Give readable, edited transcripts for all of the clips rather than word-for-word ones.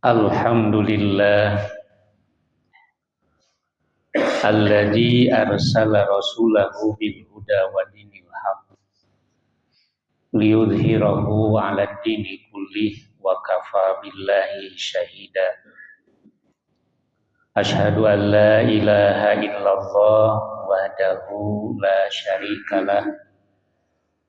Alhamdulillah alladzi arsala rasulahu bil huda wa dinil haq liyudhhirahu 'ala dini kullih wa kafa billahi syahida. Asyhadu an la ilaha illallah wahdahu la syarikalah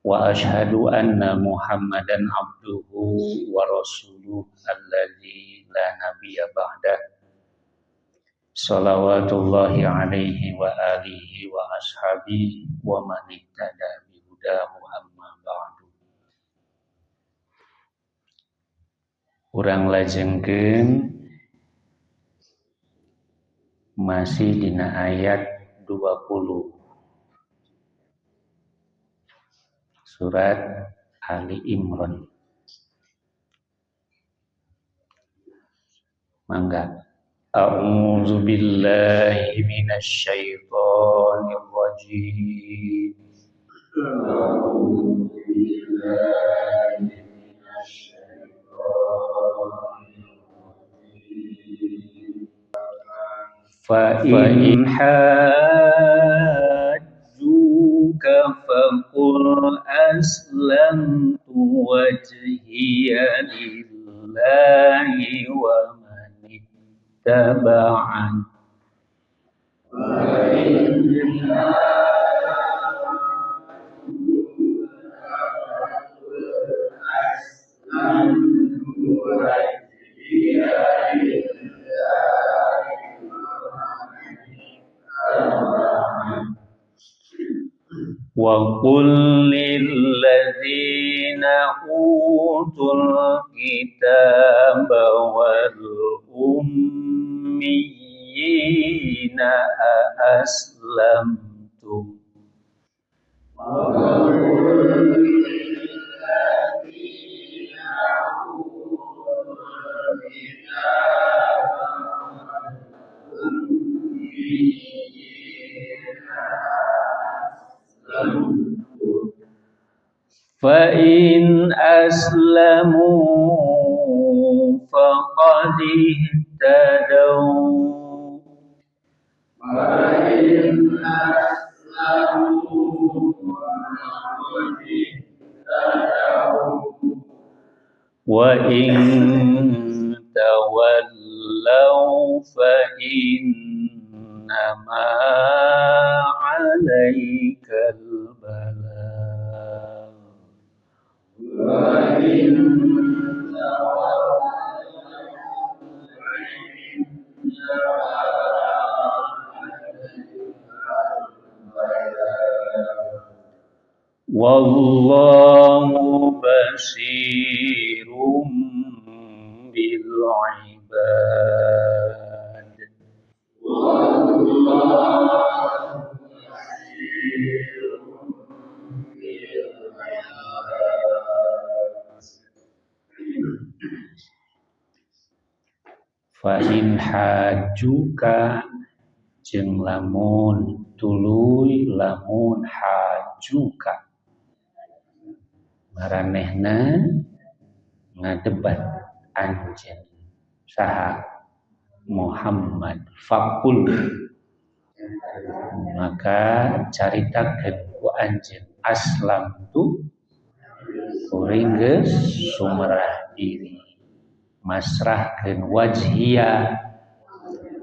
wa asyhadu anna Muhammadan abduhu wa rasuluh alladzi la nabiyya ba'dah. Salawatullahi alaihi wa alihi wa ashabihi wa man ihtada bihudahu, amma ba'du. Urang lajengkeun masih dina ayat 20 surat Ali Imran. Mangga. A'udzu billahi minasyaitonir rajim. A'udzu billahi minasyaitonir rajim. Fa in hajjuka faqul aslamtu wajhiya lillahi wa man ittaba'an. Fa in hajjuka aslamtu wajhiya lillahi wa qul lilladzina utul kitaba wal ummiyina aslamtum. Wa qul lilladzina utul kitaba wal ummiyina fa in aslamu faqad ihtadaw. Fa in aslamu faqad ihtadaw. Wa in tawallaw fa innama 'alaikal balagh. Wa in wallahu basirum bil ibad. Wallahu basirum bil ibad. Fa in hajjuka jeung lamun tuluy lamun hajjuka maranehna ngadebat anjeun saha Muhammad faqul, maka caritakeun ku anjeun aslamtu kuring geus sumerah diri masrahkeun wajhiya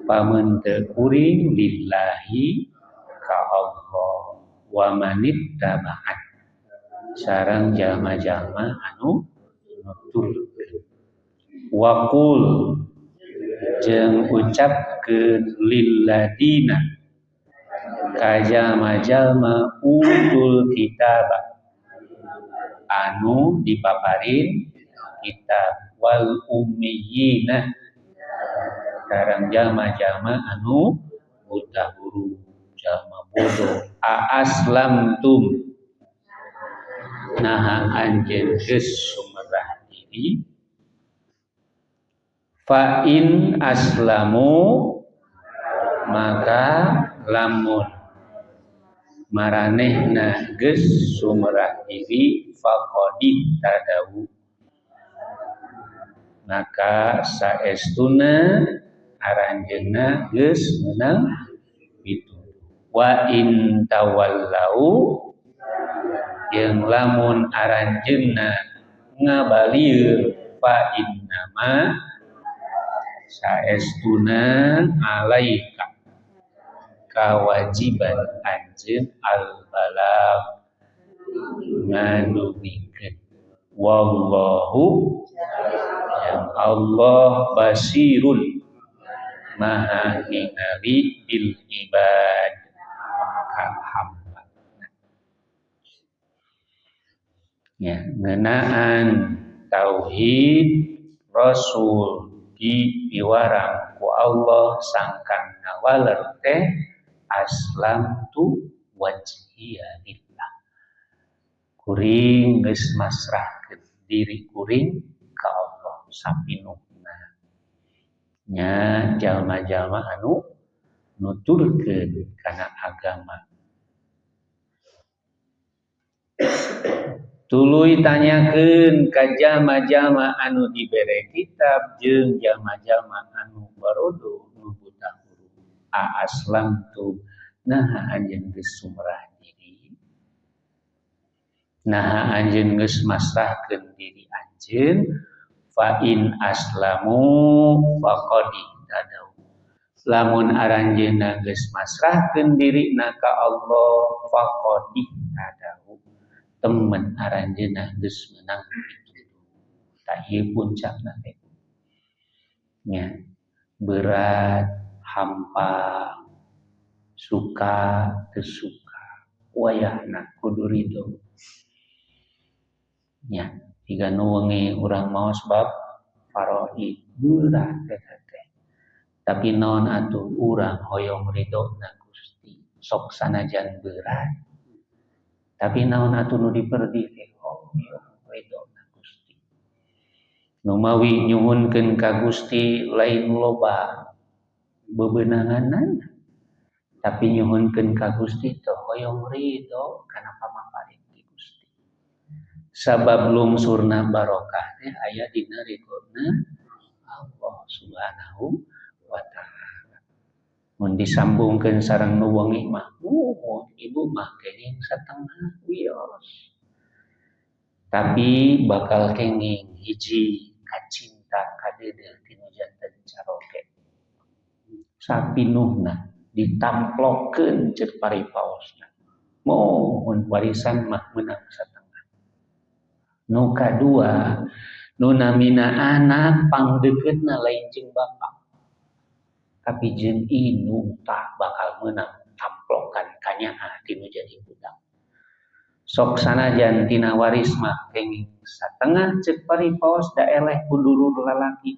pameunte kuring lillahi ka Allah wa manittaba'an sareng jalma-jalma anu nuturkeun. Wa qul jeung ucapkeun lilladina ka jalma-jalma utul kitaba anu dipaparin kitab wal ummiyina sareng jalma-jalma anu buta huruf jalma bodoh. A aslamtum naha anjeun geus sumerah diri. Fa in aslamu maka lamun maranehna geus sumerah diri faqad tadawu Maka saestuna aranjeunna geus meunang pituduh. Wa in tawallau jeung lamun aranjeunna ngabalieur fa innama saestuna alaika kawajiban anjeun al-balagh ngadugikeun. Wallahu yang Allah basirun maha ningali bil ibad ka hamba. Ya, ngeunaan tauhid rasul di piwarang ku Allah sangkan ngawaler teh aslamtu wajhiya lillah. Kuring geus masrahkeun diri kuring ka Allah sapinuhna. Nya jalma-jalma anu nuturkeun kana agama. Tuluy tanyakeun ka jalma-jalma anu dibere kitab jeung jalma-jalma anu barodo nu buta huruf. A aslamtu naha anjeun geus sumrah diri. Naha anjeun geus masrahkeun diri anjeun fa in aslamu faqad ihtadaw. Lamun aranjeunna geus masrahkeun dirina ka Allah faqad ihtadaw. Temen aranjeunna geus meunang pituduh. Tah ieu puncakna teh. Nya berat, hampa, suka, teu suka, wayahna kudu ridho. Nya jiga nu wengi urang maos bab faraid berat eta teh. Tapi naon atuh urang hoyong ridhona Gusti, sok sanajan berat. Tapi naon atuh nu diperdih teh hoyong ridhona Gusti. Nu mawi nyuhunkeun ka Gusti lain loba bebenanganna, tapi nyuhunkeun ka Gusti teh hoyong ridho kana pamaparin ti Gusti. Sabab lungsurna barokah teh aya dina ridhona Allah Subhanahu wa ta'ala. Mun disambungkeun sareng nu wengi mah, ibu mah kenging satengah wios. Tapi bakal kenging hiji kacinta kadeudeuh tinu janten caroge. Sapinuhna ditamplokeun ceuk paripaosna. Mohon warisan mah meunang satengah. Nu kadua, nu namina anak pangdekeutna lain jeung bapak. Tapi jeung indung tah bakal meunang tamplokan kanyaah tinu jadi budak. Sok sanajan tina waris mah kenging satengah ceuk paripaos da eleh ku dulur lalaki,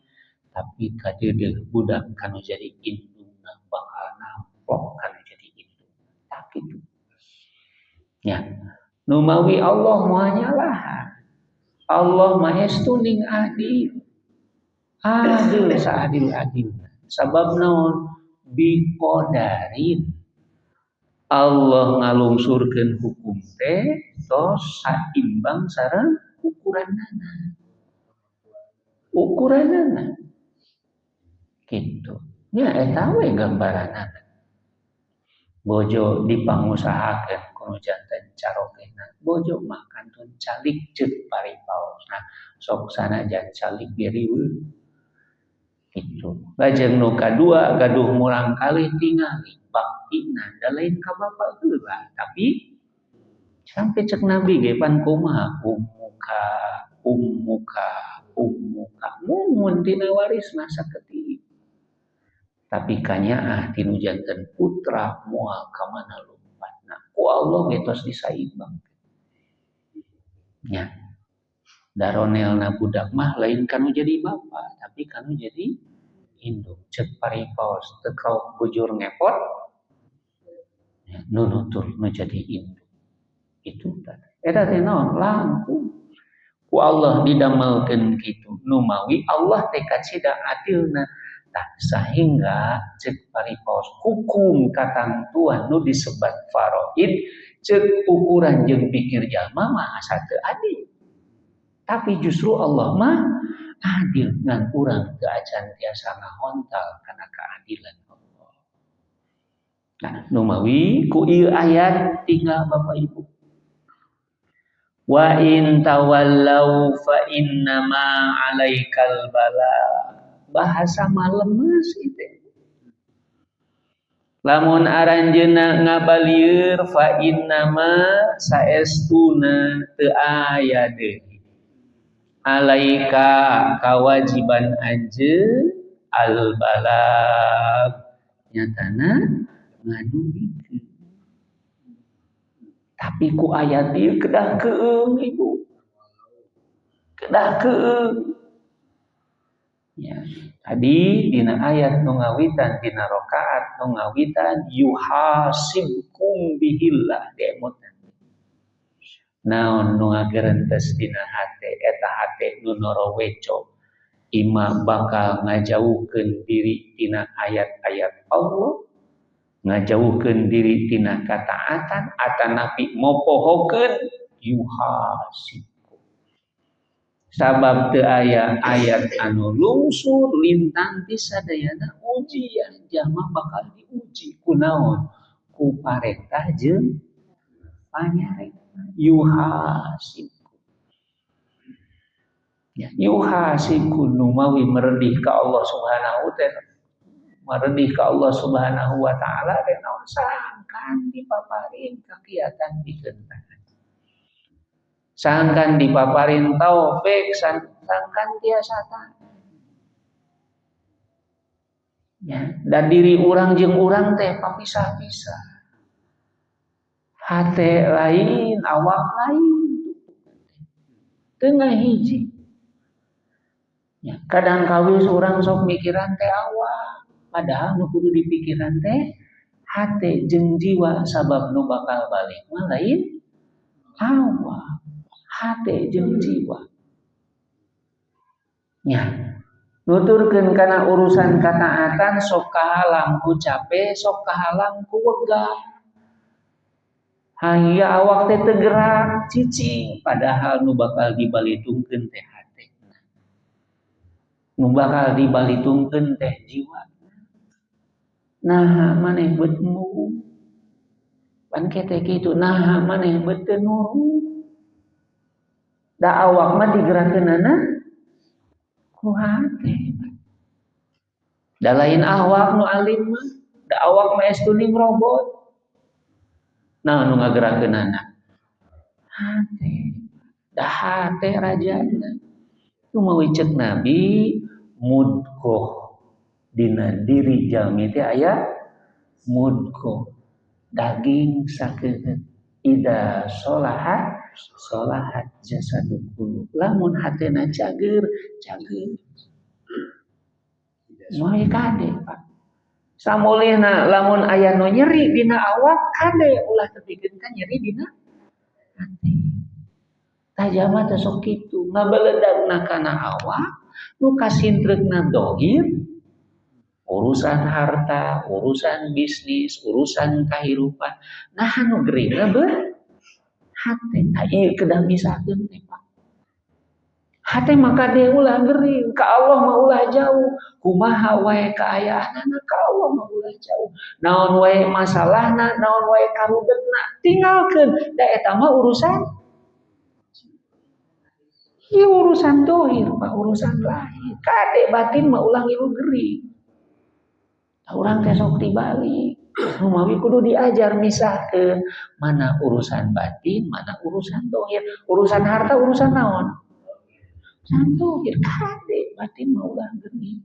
tapi kadeudeuh budak kanu jadi indungna bakal namplok kanu jadi indung. Tah kitu. Nya, nu mawi Allah moal nyalahan. Allah maestu ning adil. Adil saadil-adilna. Sabab naon? Biqadarin. Allah ngalungsurkeun hukum teh tos saimbang sareng ukuranana. Ukuranana. Kitu. Nya eta we gambaranana. Bojo dipangusahakeun kudu janten carogena. Bojo mah kantun calik ceuk paripaosna. Sok sanajan calik ge riweuh. Kitu. Lajeng nu kadua gaduh murang kalih tingali baktina da lain ka bapak heula, tapi sampai cek Nabi ge pan kumaha ummuka ummuka ummuka mumun tina waris mah saketik. Tapi kanyaah tinu janten putra moal ka mana lompatna. Ku Allah ge tos disaimbang. Nya. Daronelna budak mah lain kanu jadi bapak, tapi kanu jadi indung. Ceuk paripaos teu kaok bujur ngepot, ya, nu nutur nu jadi indung. Itu eta teh naon? Langkung. Ku Allah didamelkeun kitu. Nu mawi Allah teh kacida adilna. Tah sahingga ceuk paripaos hukum katantuan nu disebat faraid ceuk ukuran jeung pikir jalma mah asa teu adil. Tapi justru Allah mah adil, ngan urang teu acan tiasa ngahontal kana keadilan Allah. Nah, numawi ku ieu ayat tinggal Bapak Ibu. Wa in tawallau fa innama alaikal bala. Bahasa malemes itu. Lamun aranjeunna ngabalieur, fa innama saestuna teu aya deui, alaika kawajiban anjeun, al balag nyatana ngadugikeun. Tapi ku ayat ieu kedah keung, Ibu, kedah keung ya. Tadi dina ayat nu ngawitan, dina rakaat nu ngawitan, yuhasibkum bihillah, demotan naon nu ngagerentes dina hate, eta hate nu noroweco ima bakal ngajauhkeun diri tina ayat-ayat Allah, ngajauhkeun diri tina kataatan, atanapi mopohokeun yuhasib. Sabab teu aya ayat anu lungsur lintang ti sadayana ujian. Jalma bakal diuji kunaon? Ku parentah jeung panyareta. Yuhasib ya, yuhasibku. Numawi meredih ka Allah Subhanahu wa, meredih ka Allah Subhanahu wa Taala teh naon? Sangkan dipaparin kakiatan pikeun, sangkan dipaparin taufik, sangkan tiasa taat. Ya, dan diri urang jeung urang teh papisah-pisah. Hate lain, awak lain. Tengah hiji. Ya, kadang kawis urang sok mikiran teh awak, padahal nu kudu dipikiran teh hate jeung jiwa, sabab nu bakal balik mah lain awak, hate jeung jiwa. Ya, nuturkeun kana urusan kataatan sok kahalang ku cape, sok kahalang ku wegah. Hingga awak teh teu gerak, cicing, padahal nu bakal dibalitungkeun teh hate. Nu bakal dibalitungkeun teh jiwa. Nah, maneh beut embung. Pan kete kitu, nah maneh beut teu nurut. Da awak mah digerakkeunana ku hate. Da lain awak nu alim mah, da awak mah estuning robot. Nah, nu ngagerakeunana hate. Da hate rajana. Mawi cek Nabi, mudgoh, dina diri jalmi teh aya mudgoh, daging sakeungeut, ida solahat solahat jasadu kullu. Lamun hatena cager, cager. Moal kade, Pak. Samulihna lamun aya nu nyeri dina awak, kade ulah tepikeun ka nyeri dina hati. Tah, jalma teh sok kitu, ngabeledagna kana awak, nu kasintreukna dohir, urusan harta, urusan bisnis, urusan kahirupan. Nah, nu geringna ber hate. Tah, ieu kedah misahkeun teh, Pak. Hate mah kade ulah gering, ka Allah mah ulah jauh. Kumaha wae kaayaanana, ka Allah mah ulah jauh. Naon wae masalahna, naon wae karudetna, tinggalkeun. Da eta mah urusan. Ieu urusan dohir, Pak, urusan lahir. Kade batin mah ulah ngilu gering. Urang teh sok dibalik. Mawi kudu diajar misahkeun mana urusan batin, mana urusan dohir, urusan harta, urusan naon. Urusan dohir, kade batin mah ulah gering.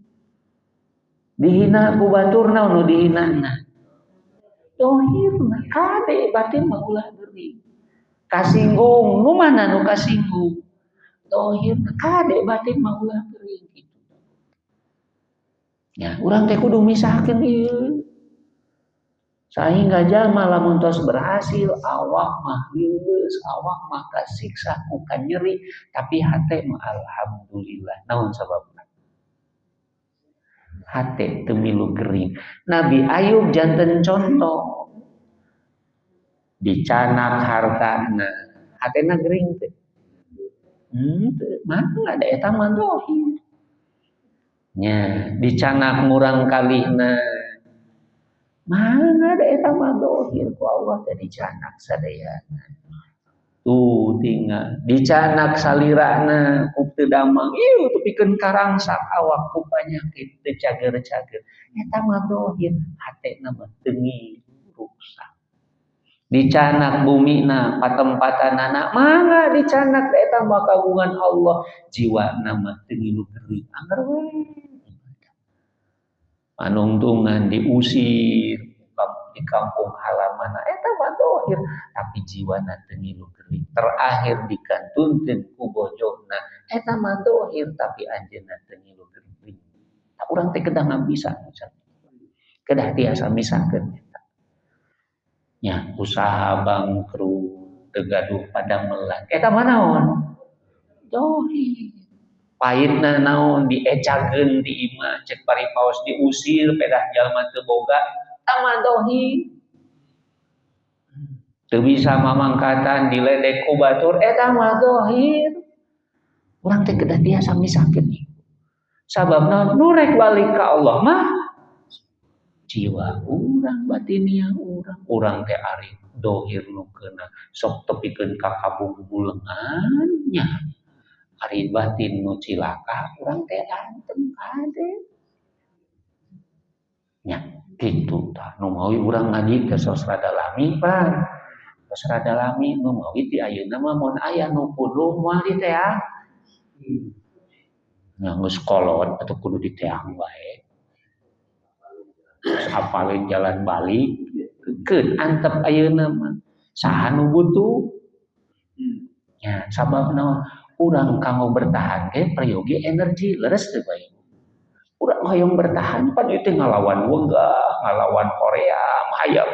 Dihina ku batur, naon nu dihinana? Dohirna, kade batin mah ulah gering. Kasinggung, nu mana nu kasinggung? Dohirna, kade batin mah ulah gering gitu. Ya, urang teh kudu misahkeun ieu. Sehingga jalma lamun tos berhasil, awak mah leuleus, awak mah kasiksa ku nyeri, tapi hate mah alhamdulillah. Naon sababna? Hate teu milu gering. Nabi Ayub janten contoh. Dicanak hartana, hatena gering teh. Mangga da eta mah dohir. Nya dicanak murang kalihna. Mangga da eta mah dohir ku Allah teh dicanak sadayana. Tuh tinggal dicanak salirana ku teu damang ieu tepikeun karangsak awak ku panyakit teu cager-cager. Eta mah dohir hatena mah teu rusak. Dicanak bumina patempatanana mangga dicanak da eta mah kagungan Allah jiwana mah teu ngilu gering angger we. Panungtungan diusir di kampung halaman eta mah dohir tapi jiwana teu ngilu gering terakhir dikantunkeun ku bojona eta mah dohir tapi anjeunna teu ngilu gering. Tah urang teh kedah ngabisa kedah tiasa misahkeun eta. Nya usaha bangkrut teu gaduh padamelan eta mah naon dohir. Pahitna naon diecakeun di imah cek paripaos diusir pedah jalma teu boga mah dohir. Teu bisa mamangkatan diledek ku batur eta mah dohir. Urang teh kedah tiasa misahkeun ieu. Sababna nu rek balik ka Allah mah jiwa urang batinia urang. Urang teh ari dohir nu keuna sok tepikeun ka kabungbulengan nya. Ari batin nu cilaka urang teh anteng kade. Nya kitu tah nu mawi urang ngaji teh sos rada lami pan. Tos rada lami nu mawi ti ayeuna mah mun aya nu kudu moal diteang. Nya geus kolot atuh kudu diteang wae. Geus apaleun jalan balik keun antep ayeuna mah. Saha nu butuh? Nya sabab naon? Urang kanggo bertahan ge peryogi energi leres teu bae. Urang hoyong bertahan pan ieu teh ngalawan wegah, ngalawan Korea, hayang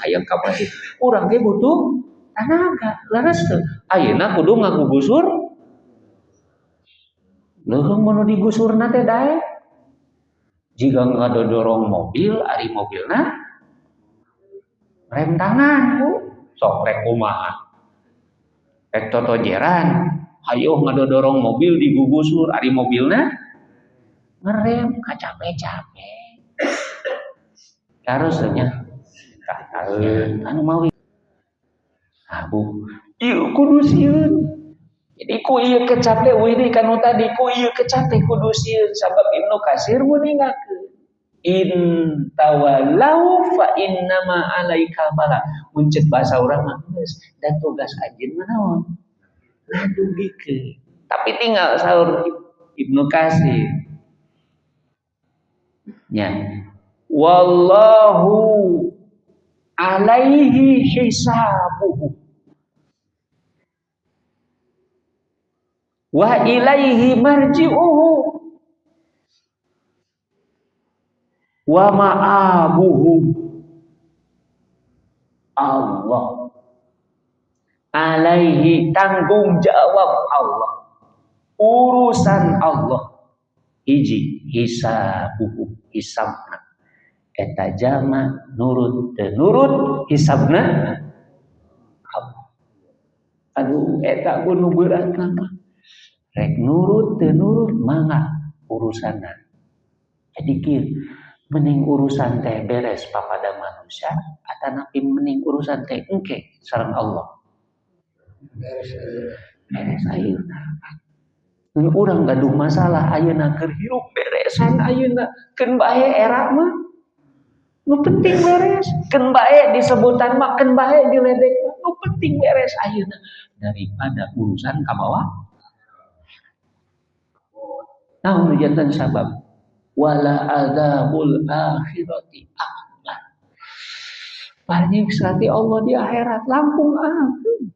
hayang ka masjid. Urang ge butuh tanaga, leres teu. Ayeuna kudu ngagugusur. Leuheung mun digusurna teh daek. Jiga ngadodorong mobil, ari mobilna rem tangan bu, sok rek kumaha. Rek totojeran, hayoh ngadodorong mobil digugusur, ari mobilna ngerem kacape-cape. Harusnya anu mawi. Ah bu, ieu kudu sieun. Jadi ku ieu kecap teh euy deui kanu tadi ku ieu kecap teh kudu sieun sabab Ibnu Katsir muningakeun. In tawalau fa innama alaikal balagh. Mun ceuk bahasa urang mah geus dan tugas anjeun mah naon? Ngadugikeun. Tapi tinggal saur Ibnu Katsir. Nya. Wallahu alaihi hisabuhu wa ilaihi marji'uhu wa ma'abuhu. Allah alaihi tanggung jawab Allah, urusan Allah. Hiji hisabuhu hisabna eta jalma nurut teu nurut hisabna Allah. Aduh eta nu berat mah rek nurut teu nurut mangga urusanna. Jadi kieu mending urusan teh beres papada manusia atanapi mending urusan teh engke sareng Allah. Beres ayeuna. Mun urang gaduh masalah ayeuna keur hirup beresan ayeuna keun bae era mah. Nu penting beres, keun bae disebutan mah, keun bae diledek mah, nu penting beres ayeuna daripada urusan ka bawah. Naon janten sabab wala adzabul akhirati akbar. Panyiksa ti Allah di akhirat langkung ageung.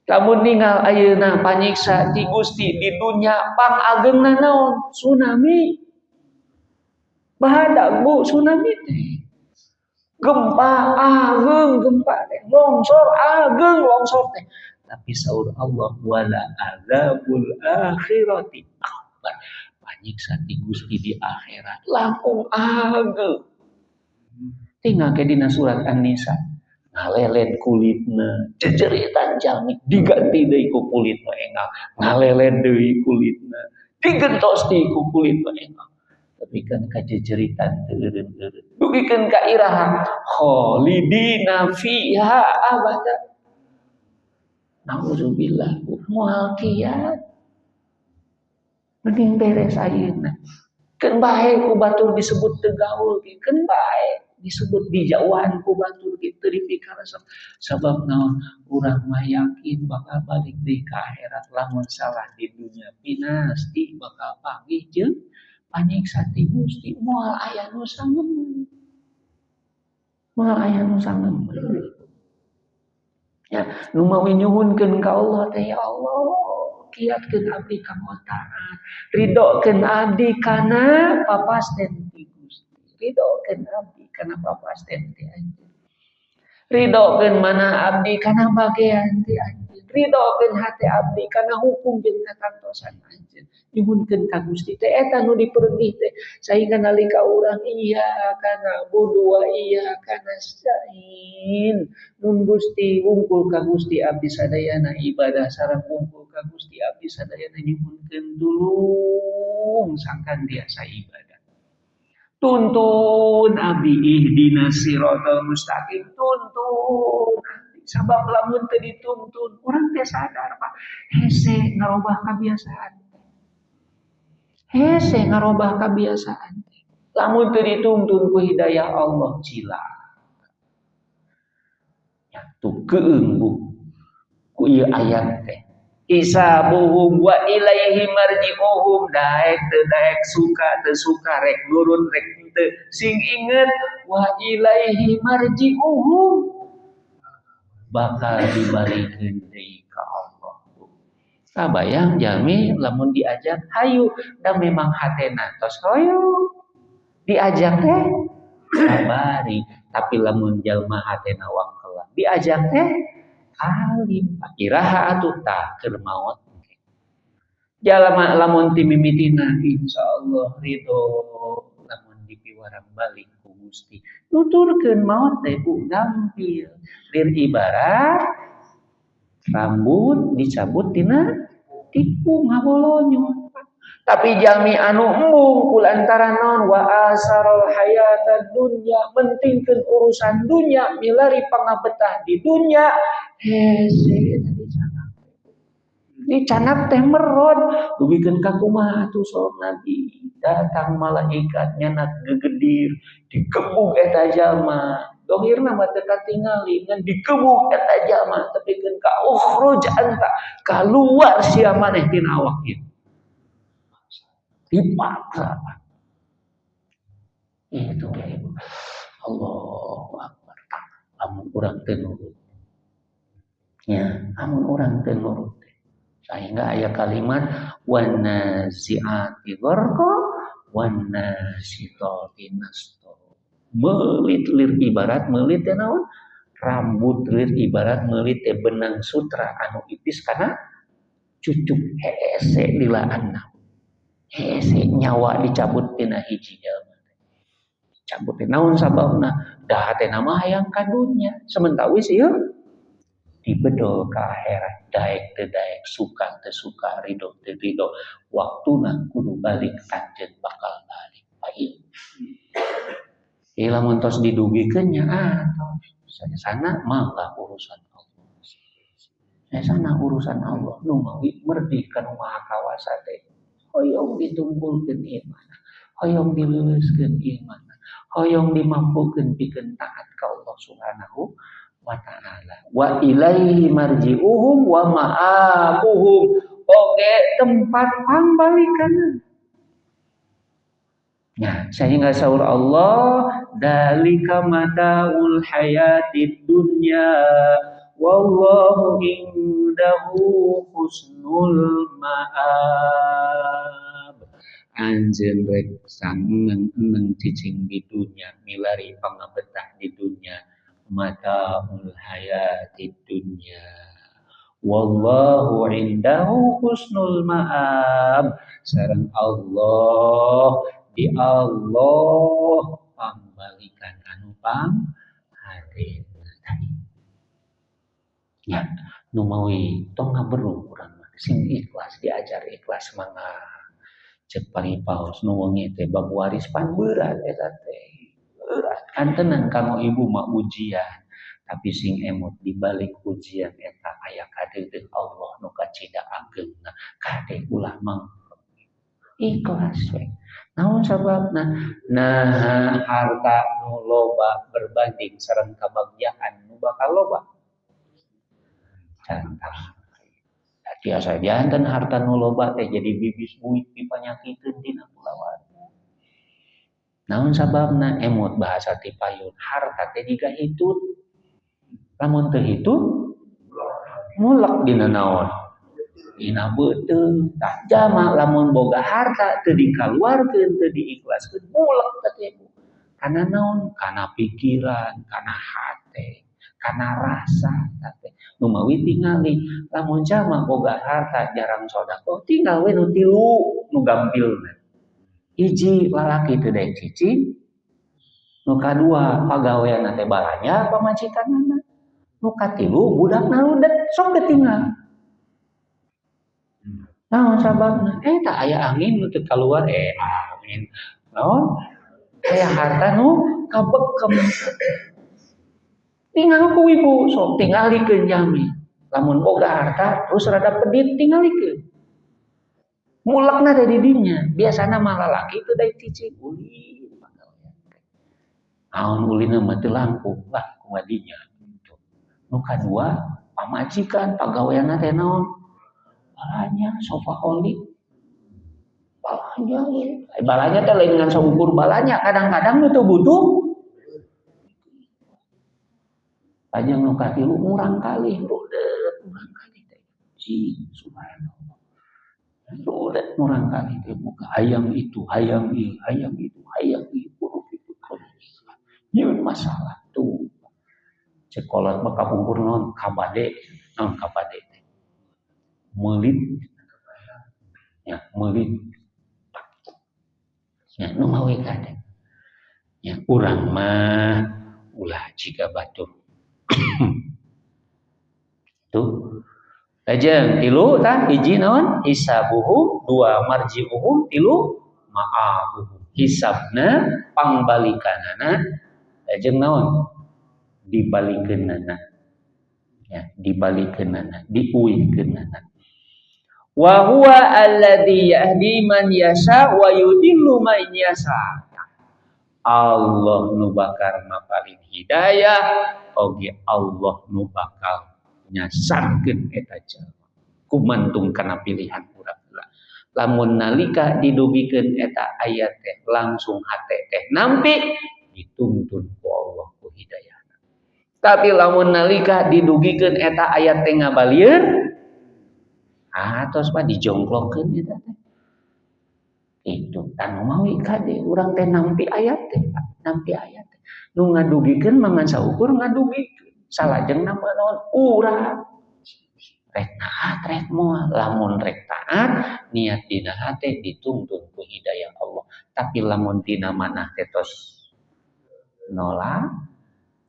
Lamun ningal ayeuna panyiksa ti Gusti di dunya pangageungna naon? Tsunami. Bahadak bu tsunami teh. Gempa ageung gempa teh, longsor ageung longsor teh. Tapi saur Allah wala adzabul akhirati akbar. Panyiksa ti Gusti di akhirat langkung ageung. Tinggal ke dina surat An-Nisa. Ngaleled kulitna, jejeritan jalmi, diganti deui ku kulit nu engal, ngaleled deui kulitna, digentos deui ku kulit nu engal. Tapi kan kajejeritan teu eureun-eureun. Dugikeun ka iraha khalidina fiha abada. Nauzubillah, moal kiat. Mending beres ayeuna. Keun bae ku batur disebut teu gaul ge, keun bae disebut dijauhan ku batur ge teu dipikaresep. Sabab naon? Urang mah yakin bakal balik deui ka akhirat, lamun salah di dunya pinasti bakal panggih jeung panyiksa ti Gusti, moal aya nu sangeun. Moal aya nu sangeun. Ya, nu mawi nyuhunkeun ka Allah teh, ya Allah, kiatkeun abdi kanggo taat, ridokeun abdi kana papasten ti Gusti, ridokeun abdi kana papasten ti anjeun, ridokeun mana abdi kana bagean ti anjeun, ridokeun hate abdi kana hukum jeung katantosan anjeun. Nyuhunkeun ka Gusti teh eta nu diperedih teh, sehingga nalika urang iyyaka na'budu wa iyyaka nasta'in, nun Gusti wungkul ka Gusti abdi sadayana ibadah, sareng wungkul ka Gusti abdi sadayana nyuhunkeun tulung sangkan biasa ibadah. Tuntun abdi ihdinas siratal mustaqim, tuntun abdi, sabab lamun teu dituntun urang teh sadar Pak, hese ngarobah kabiasaan. Hese ngarobah kabiasaan. Lamun teu dituntun ku hidayah Allah cilaka. Ya tuh keung Bu ku ieu ayat teh. Hisabuhum wa ilaihi marji'uhum, daek teu daek, suka teu suka, rek nurut rek henteu, sing inget wa ilaihi marji'uhum, bakal dibalikeun deui ka Allah. Kabayang jalmi lamun diajak hayu, da memang hatena tos hoyong diajak teh sabari, tapi lamun jalma hatena wangkelang diajak teh alim iraha atuh tah keur maot. Jalma lamun ti mimitina insyaallah ridho, lamun dipiwarang balik ku Gusti nuturkeun maot teh bu gampil, lir ibarat rambut dicabut tina tikung ngabolonyo. Tapi jalmi anu embung kulantaran naon, wa asarul hayatad dunya, mentingkeun urusan dunya, milari pangabetah di dunya, hese eta dicanak. Dicanak teh merod, dugikeun ka kumaha atuh saur Nabi, datang malaikat nyanak gegedir, digebug eta jalma. Dohirna mah teu katingali, ngan digebug eta jalma tepikeun ka ukhruj anta, kaluar sia maneh tina awak ieu. Dipaksa. Itu ya Ibu. Allahu Akbar. Lamun urang teu nurut. Ya, lamun urang teu nurut. Sehingga aya kalimat wan nazi'ati gharqa wan nasitati nasta. Meulit lir ibarat meulit teh naon? Rambut lir ibarat meulit teh benang sutra anu ipis kana cucuk, hese dilaan. Hese nyawa dicabut tina hiji jalma. Cabut teh naon sababna? Da hatena mah hayang ka dunya. Sementawis ieu dibedol ka akhirat, daek teu daek, suka teu suka, ridho teu ridho, waktuna kudu balik, anjeun bakal balik. Baik. Ieu lamun tos didugikeun nya atos. Sana mangga urusan Allah. Sana urusan Allah nu mawi merdih kana Maha Kawasa teh. Hoyong ditungkulkeun ieu mana, hoyong dileuleuskeun ieu mana, hoyong dimampukeun pikeun taat ka Allah Subhanahu wa taala. Wa ilaihi marji'uhum wa ma'abuhum. Oke, tempat pambalikan. Nah, sehingga saur Allah, dalika mataul hayatid dunya wallahu indahu husnul ma'ab. Anjeun rek sangeneng-eneng cicing di dunya, milari pangabetah di dunya, mataul hayatid dunya. Wallahu indahu husnul ma'ab. Sareng Allah, di Allah pambalikan anu pang hadena. Ya, nu mawi tong ngaberung urang mah sing ikhlas, diajar ikhlas mangga. Cek paripaos nu wengi teh bab waris pan berat eta teh. Berat kantenan kanggo ibu mah ujian, tapi sing emut di balik ujian eta aya kadeudeuh Allah nu kacida ageungna. Kade ulah mangprok. Ikhlas we. Naon sababna? Nah, harta nu loba berbanding sareng kabagjaan nu bakal loba. Cantah. Tiasa janten harta nu loba teh jadi bibis buit pipanyakiteun dina kulawarga. Naon sababna? Emut bahasa ti payun, harta teh jiga hitut. Lamun teu hitut mulek dina naon? Dina beuteung. Tah jama lamun boga harta teu dikaluarkeun, teu diikhlaskeun, mulek teh. Kana naon? Kana pikiran, kana hate, kana rasa teh. Nu mawi tingali lamun jalma boga harta jarang sedekah, tinggal we nu tilu nu gampilna. Hiji, lalaki teu daek cicing. Nu kadua, pagaweanna teh balanja pamajikanana. Nu katilu, budakna rudet, sok tinggal. Naon sababna? Eta aya angin nu teu kaluar, angin. Naon? Aya harta nu kabekem. Tinggal ku ibu, sok tingalikeun jami. Lamun boga harta terus rada pedit, tingalikeun. Mulekna teh di dinya. Biasana mah lalaki teu daek cicing, ulin pagawean teh. Naon ulinna mah teu langkung lah kumaha dinya. Nu kadua, pamajikan pagaweanna teh naon? Balanja shopaholic. Balanja we. Balanja teh lain ngan saukur balanja, kadang-kadang nu teu butuh. Lajeng nu katilu, murang kali rudet, murang kali teh. Ci subhanallah. Rudet murang kali teh muka hayang itu, hayang ieu, hayang itu, hayang ieu, kudu kitu kudu. Nyieun masalah tuh. Cek kolot mah kapungkur naon kabade, naon kabade teh. Meulit. Ya, meulit. Ya, nu mawi kade. Ya, urang mah ulah jiga batur. Tuh. Lajeng tilu tah, hiji naon? Hisabuhum, dua marji'uhum, tilu ma'abuhum. Hisabna, pangbalikanana, lajeng naon? Dibalikeunana. Ya, dibalikeunana, diuihkeunana. Wa huwa alladzi yahdi man yasha wa yudillu man yasha. Allah nu bakal mapalin hidayah, oge Allah nu bakal nyasarkeun eta jalma. Kumantung kana pilihan urang heula. Lamun nalika didugikeun eta ayat teh langsung hate teh nampi, dituntun ku Allah ku hidayahna. Tapi lamun nalika didugikeun eta ayat teh ngabalieur, atos mah dijongklokkeun eta teh. Itu tanu mawi kade urang teh nampi ayat teh, nampi ayat teh. Nu ngadugikeun mah ngan saukur ngadugikeun. Salajengna mah naon? Urang. Rek taat rek moal. Lamun rek taat niat dina hate dituntun ku hidayah Allah. Tapi lamun tina manah teh tos nolak,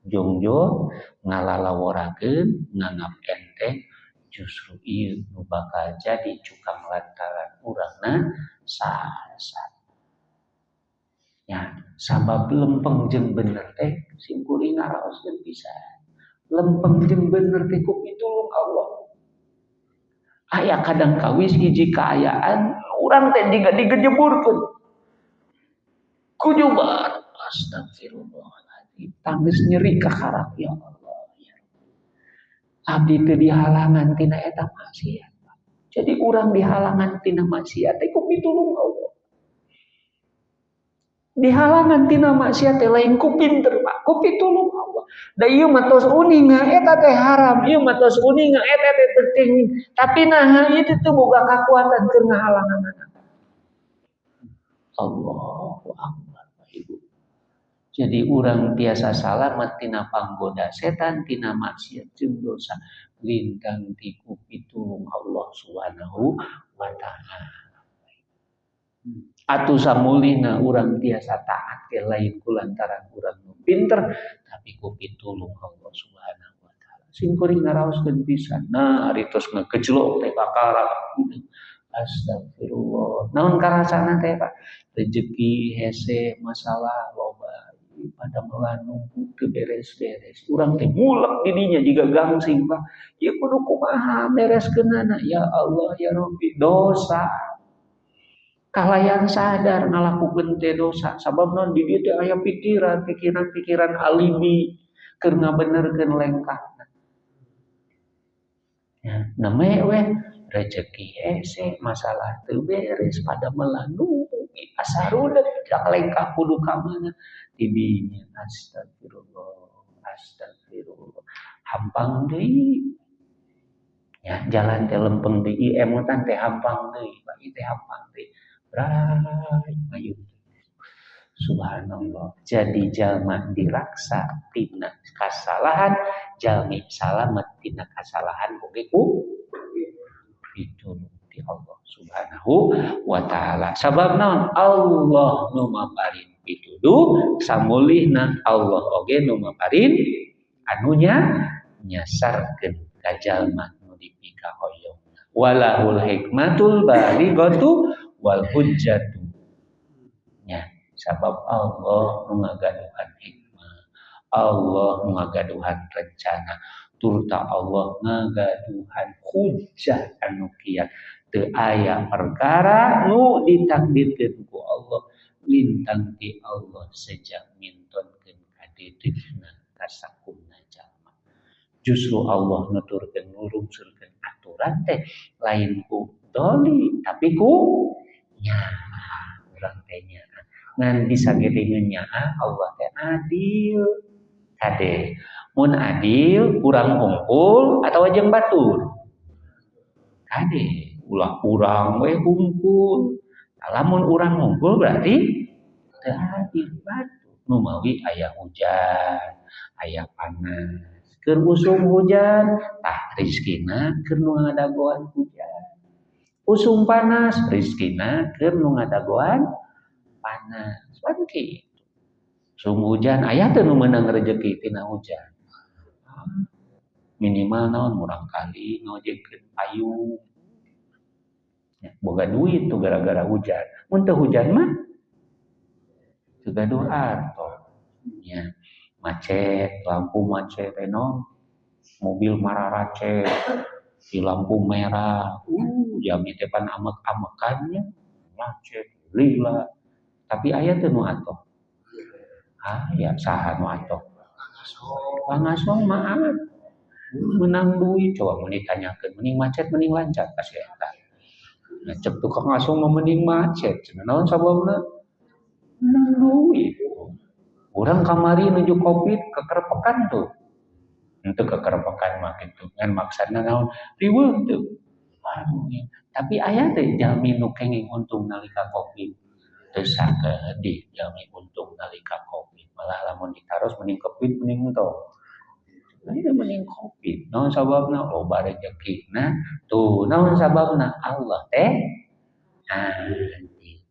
jongjo, ngalalaworakeun, nganggap enteng, justru ieu nu bakal jadi cukang lantaran urangna sasat. Ya, sabab lempeng jeung bener teh simkuring ngaraoskeun pisan. Lempeng jeung bener teh ku pitulung Allah. Aya kadang kawis hiji kaayaan urang teh jiga digejeburkeun. Kujubar, astagfirullahaladzim. Tangis nyeri kakarap, ya Allah. Ya abdi teu dihalangan tina eta maksiat. Jadi urang dihalangan tina maksiat teh ku pitulung Allah. Dihalangan tina maksiat teh lain ku pinter, Pak, ku pitulung Allah. Da ieu mah tos uninga eta teh haram, ieu mah tos uninga eta teh teu kenging. Tapi naha ieu teh boga kakuatan keur ngahalangan. Allahu Akbar, Ibu. Jadi urang tiasa salamet tina panggoda setan, tina maksiat jeung dosa lintang ti ku pitulung Allah Subhanahu wa taala. Atuh samulina urang tiasa taat ke lain ku lantaran urang nu pinter, tapi ku pitulung Allah Subhanahu wa taala. Sim kuring ngaraoskeun pisan. Nah, ari tos ngagejlok teh kakara. Astagfirullah. Naon karasana teh, Pak? Rezeki hese, masalah loba, pada melanung teu beres-beres. Urang teh mulek di dinya jiga gangsing, Pak. Ieu kudu kumaha bereskeunana? Ya Allah ya Rabbi, dosa. Kalayan sadar ngalakukeun teh dosa. Sabab naon, di dieu teh aya pikiran, pikiran-pikiran alibi keur ngabenerkeun lengkahna. Ya, neme we rezeki hese, masalah teu beres, pada melanung asa rudet lengkah kudu ka mana didinya. Astagfirullah, astagfirullah, hampang deui ya jalan teh, lempeng deui, emutan teh hampang deui, Pak, teh hampang deui, bray mayun. Subhanallah. Jadi jalma diraksa tina kasalahan, jalmi salamet tina kasalahan oge ku pitulung ti Allah Subhanahu wa taala. Sabab naon? Allah nu maparin pituduh, samulihna Allah oge nu maparin anunya nyasarkeun ka jalma nu dipikahoyong. Walahul hikmatul balighatu wal hujjatu. Ya, sabab Allah nu ngagaduhan hikmah, Allah nu ngagaduhan rencana, turta Allah ngagaduhan hujjah anu kiat. Teu aya perkara nu ditakdirkeun ku Allah lintang ti Allah sejak mintonkeun kadedegna kasakumna jalma. Justru Allah nuturkeun, nurungsurkeun aturan teh lain ku doli, tapi ku nyaah urang teh nyaah. Ngan bisa gede nyaah, Allah teh adil. Kade, mun adil urang hungkul atau jeung batur? Kade, ulah urang we hungkul. Lamun urang hungkul berarti teu adil batur. Numawi aya hujan, aya panas, keur usum hujan tah rizkina keur nu ngadagoan hujan, usum panas rizkina keur nu ngadagoan panas. Pan kitu. Usum hujan aya teu nu meunang rejeki tina hujan? Minimal naon, murang kali ngojekkeun payung ya, boga duit tuh gara-gara hujan. Mun teu hujan mah teu gaduh arto ya. Macet, lampu macet, naon, mobil mararacet di lampu merah, jami teh pan amek-amekannya macet lila, tapi aya teu nu atoh? Aya. Saha nu atoh? Pangasong mah menang duit. Coba mun ditanyakeun, mending macet, mending lancar, pasti eta. Nah, cek tukang asong mah mending macet. Cenah, naon sababna? Menang duit. Urang kamari nuju Covid kekerepekan tuh. Untuk kekerepekan mah gitu ngan maksana naon, riweuh tuh. Aduh, ya. Tapi aya teh jalmi nu kenging untung nalika Covid? Teu sakedik jalmi untung nalika Covid. Malah lamun ditaros mending Covid, mending entong. Nah, mending Covid. Naon sababna? Loba rezekina. Tuh, naon sababna? Allah teh adil.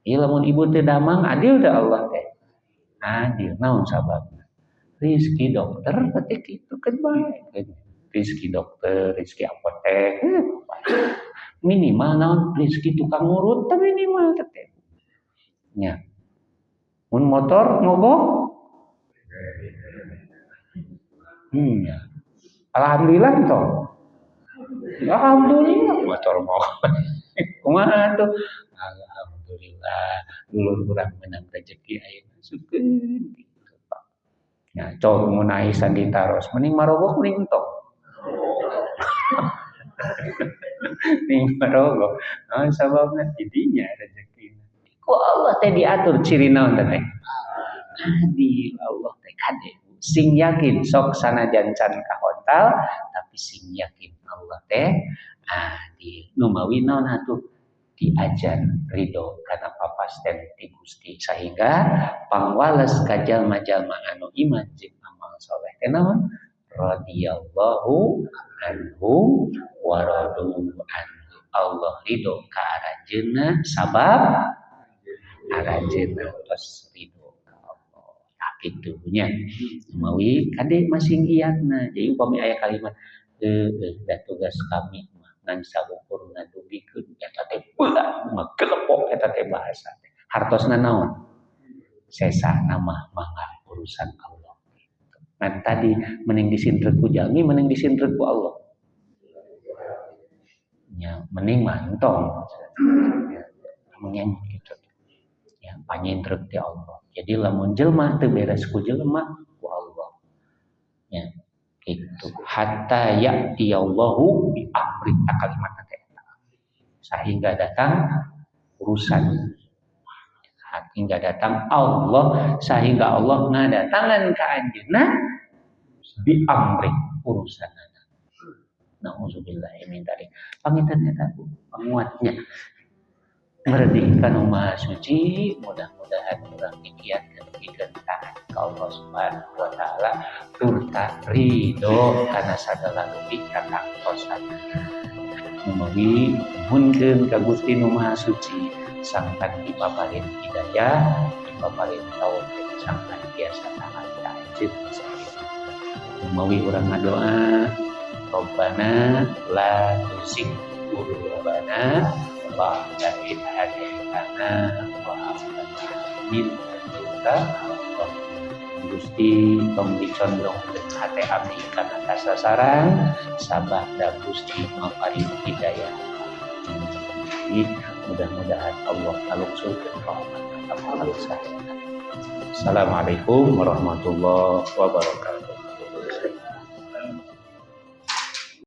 Ieu lamun ibu teu damang, adil teh Allah teh? Adil. Naon sababna? Rizki dokter ketik itu kan baik. Rizki dokter, rizki apotek, minimal naon, rizki tukang urut teh minimal teh. Nya. Mun motor mogok, ya. Alhamdulillah toh. Alhamdulillah motor mogok. Kumaha tuh? Alhamdulillah dulur urang menang rezeki ayeuna, syukur gitu, Pak. Nah, coba mun aisan ditaros, mending marogok, mending entong? Mending marogok. Naon sababna? Didinya rezekina. Ku Allah teh diatur, ciri naon teh? Adil Allah teh. Kade, sing yakin, sok sanajan can kahontal tapi sing yakin Allah teh adil. Numawi naon atuh, diajar ridho kana papasten ti Gusti, sehingga pangwales ka jalma-jalma anu iman jeung amal soleh teh naon? Radhiyallahu anhu wa radu anhu. Allah ridho ka aranjeunna sabab aranjeunna tos ridho ka Allah. Kitu nya. Mawi kade masing iyatna. Jadi upami aya kalimat da tugas kami mah ngan saukur ngadugikeun, eta teh berat ngagelepok eta teh bahasa teh. Hartosna naon? Sesana mah mangga urusan Allah. Nah, tadi mending disindrek ku jalmi, mending disindrek ku Allah. Ya, mending mantong. Ya, mending gitu. Ya, panyindrek ti Allah. Jadi lamun jelema teu beres ku jelema, ku Allah. Ya, gitu. Hatta ya'tiyallahu bi amri, kalimat teh. Sehingga datang urusan, hingga datang Allah, sehingga Allah ngadatangan ka anjeunna bi amri, urusan. Nauzubillahi min dzalik. Panginten eta penguatnya meredih ka Maha Suci, mudah-mudahan urang dikiatkeun pikeun taat ka Allah Subhanahu wa taala turta ridho kana sagala leuwih katangtosan. Numawi nuhunkeun ka Gusti Nu Maha Suci sangkan dipaparin hidayah, dipaparin taufik, sangkan biasa taat ka anjeun. Numawi urang ngadoa, Rabbana la tuzigh qulubana ba'da idh hadaitana wa hab lana min ladunka. Gusti, tong dicondongkeun hate abdi kana kasasaran sabada Gusti maparin hidayah. Jadi mudah-mudahan Allah ngalungsurkeun rahmat ka sadayana. Assalamualaikum warahmatullahi wabarakatuh.